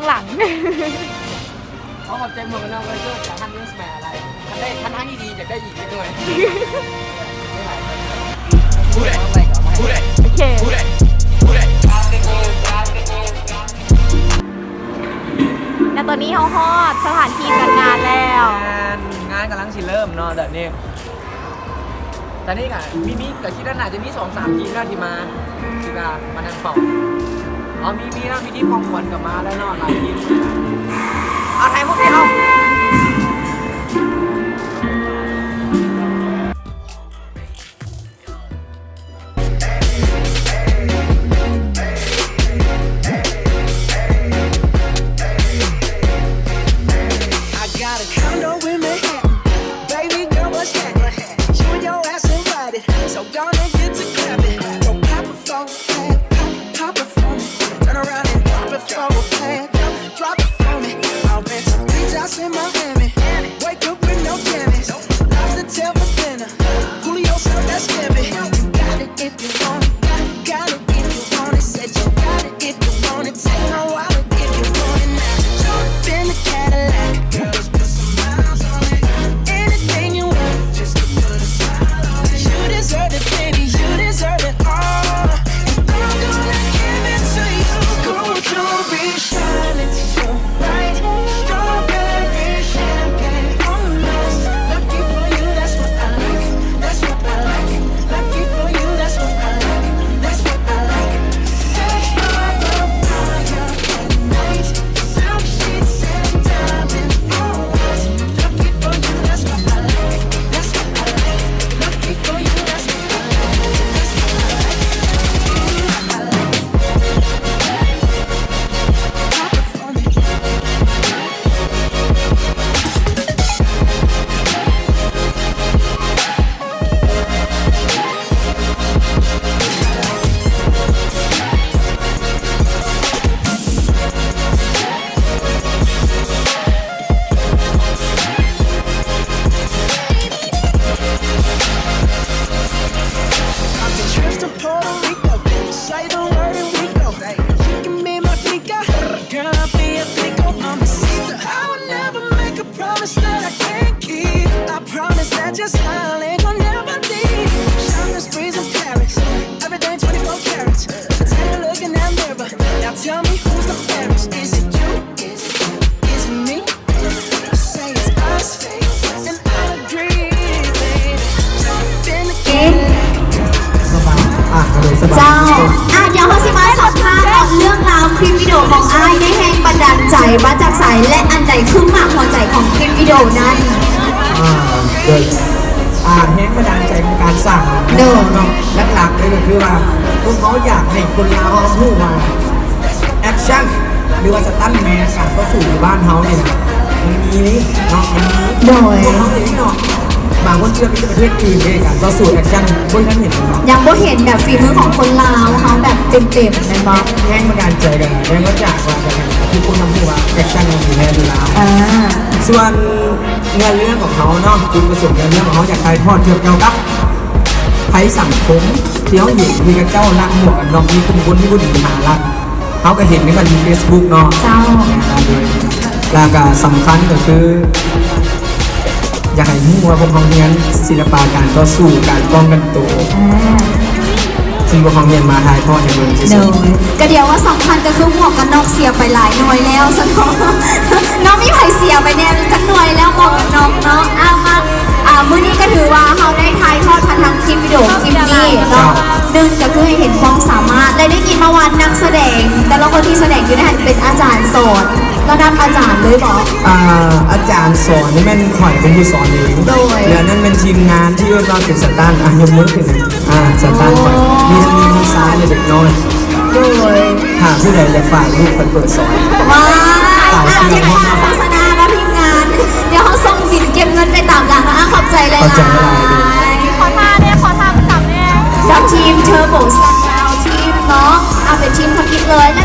ຫຼັງ. ຂໍຂອບໃຈໝວກກັນນັອກເລີຍ ເຈົ້າຈະຫັ້ນ News Man ອະໄລ ຄັນໄດ້ ຄັນທາງທີ່ດີ ຢາກໄດ້ອີກຈັກໜ່ອຍ. ໂອເຄ ແລ້ວຕອນນີ້ເຮົາຮອດສະຖານທີ່ຈັດງານແລ້ວ. ງານ ງານກຳລັງຊິເລີ່ມເນາະ ແບບນີ້. ຕອນນີ້ກະມີ ມີ ກະຄິດວ່າໜ້າຈະມີສອງສາມທີມແລ້ວທີ່ມາ ທີ່ວ່າມານັ່ງເຝົ້າ. ອໍ ມີ ມີແລ້ວ ມີທີມຂອງຂວັນກະມາແລ້ວເນາະ ຫຼາຍທີມ. ເອົາ ຖ່າຍຮູບເອົາ. I got a condo in Manhattan. Baby girl, what's happening? You and your ass invited. So gonna get to clapping. Go pop a phone, pop, pop a phone. Turn around and pop it for a plan. Drop it for me. I rent a beach house in Miami. Wake up with no jammies. Lobster tail for dinner. Julio served that scampi. You got it if you want it. Got it, got it if you want it. Said you got it if you want it. Take my wallet if you want it now. Jump in the Cadillac. Girls, put some miles on it. Anything you want, just to put a smile on it. You deserve it, baby, you deserve it all. And I'm gonna give it to you. Gold jewelry shining so bright. Strawberry champagne on us. Lucky for you, that's what I like. That's what I like. Lucky for you, that's what I like. That's what I like. Sex by the fire at night. Silk sheets and diamond hours. Lucky for you, that's what I like. That's what I like. Lucky for you, that's what I like. That's what I like. I've been trips to Puerto Rico. Say the word and we go. You can be my flica. Girl, I'll be your flico, mamacita. I would never make a promise that I can't keep. I promise that your smile ain't gonna never leave. Shopping sprees in Paris. Everything twenty-four carats. Take a look in that mirror. Now tell me who's the fairest. Is it you? Is it, is it me? Say it's us. And I agree, baby. Jump in the ເອີ ສະບາຍ ອ່ະ ເຈົ້າ ອ່ະ ດຽວເຮົາຊິມາສຳພາດເນາະ ເລື່ອງລາວຄລິບວິດີໂອຂອງອ້າຍ ໄດ້ແຮງບັນດານໃຈມາຈາກໃສ ແລະ ອັນໃດຄືໝາກຫົວໃຈຂອງຄລິບວິດີໂອນັ້ນ? ອ່າ ໂດຍ ອ່າ ແຮງບັນດານໃຈຂອງການສ້າງໜັງ ໂດຍ ເນາະ ຫຼັກໆເລີຍກໍຄືວ່າ ພວກເຮົາຢາກໃຫ້ຄົນລາວເຮົາຮູ້ວ່າ ແອັກຊັນ ຫຼືວ່າສະຕັນແມນ ການຕໍ່ສູ້ຢູ່ບ້ານເຮົານີ້ນະ ມັນມີເນາະ ມັນມີ ໂດຍ ພວກເຮົາເອງເນາະ ບາງຄົນເຊື່ອມີແຕ່ປະເທດອື່ນເດ້ ການຕໍ່ສູ້ແອັກຊັນ ບໍ່ທັນເຫັນເນາະ ຍັງບໍ່ເຫັນແບບຝີມືຂອງຄົນລາວເຮົາແບບເຕັມໆ ແມ່ນບໍ່? ແຮງບັນດານໃຈກໍແຮງມາຈາກວ່າ ທຸກຄົນຮັບຮູ້ວ່າແອັກຊັນມັນມີແທ້ຢູ່ລາວ ອ່າ ສ່ວນເນື້ອເລື່ອງຂອງເຮົາເນາະ ຈຸດປະສົງເນື້ອເລື່ອງຂອງເຮົາຢາກຖ່າຍທອດກ່ຽວກັບໄພສັງຄົມ ທີ່ເຮົາເຫັນທີ່ເຂົາເຈົ້າລັກໝວກກັນນັອກ ມີກຸ່ມຄົນທີ່ບໍ່ດີຫ້າລັກ ເຮົາກໍເຫັນນຳກັນຢູ່ເຟສບຸກເນາະ ເຈົ້າ ແລ້ວກໍສຳຄັນກໍຄື ຢາກໃຫ້ຮູ້ວ່າພວກເຮົາຮຽນສິລະປະການຕໍ່ສູ້ ການປ້ອງກັນໂຕ ອ່າ ທີ່ພວກເຮົາຮຽນມາຖ່າຍທອດໃຫ້ເບິ່ງຊື່ໆ ໂດຍ ກະດຽວວ່າສຳຄັນກໍຄືໝວກກັນນັອກເສຍໄປຫຼາຍໜ່ວຍແລ້ວຊັ້ນເນາະ ເນາະ ມີໃຜເສຍໄປແດ່ຈັກໜ່ວຍແລ້ວໝວກກັນນັອກເນາະ ອ່າ ມາ ອ່າ ມື້ນີ້ກໍຖືວ່າເຮົາໄດ້ຖ່າຍທອດຜ່ານທາງຄລິບວິດີໂອຄລິບນີ້ເນາະ ເຈົ້າ ໜຶ່ງກໍຄືໃຫ້ເຫັນຄວາມສາມາດ ແລະ ໄດ້ຍິນມາວ່ານັກສະແດງແຕ່ລະຄົນທີ່ສະແດງຢູ່ໃນຫັ້ນເປັນອາຈານສອນ ລະດັບອາຈານເລີຍບໍ? ອ່າ ອາຈານສອນນີ້ແມ່ນຂ້ອຍເປັນຜູ້ສອນເອງ ໂດຍ ແລະ ອັນນັ້ນແມ່ນທີມງານທີ່ເອີ້ນວ່າເປັນສະຕັນ ອ່ະ ຍົກມືຂຶ້ນ ອ່າ ສະຕັນຂ້ອຍ ໂອ້ ມີທັງຍິງທັງຊາຍເລີຍເດັກນ້ອຍ ໂດຍ ຖ້າຜູ້ໃດຢາກຝາກລູກໄປເປີດສອນ ວ້າຍ ອ່າ ເກັບຄ່າໂຄສະນາເນາະທີມງານ ດຽວເຮົາສົ່ງບິນເກັບເງິນໄປຕາມຫຼັງເນາະ ອ່າ ຂອບໃຈຫຼາຍໆ ຂອບໃຈຫຼາຍໆ ຂໍທ່າແດ່ ຂໍທ່າປະຈຳແດ່ ກັບທີມເທີໂບສະຕາລາວທີມເນາະ ອ່າ ເປັນທີມທຳອິດເລີຍ ແລະ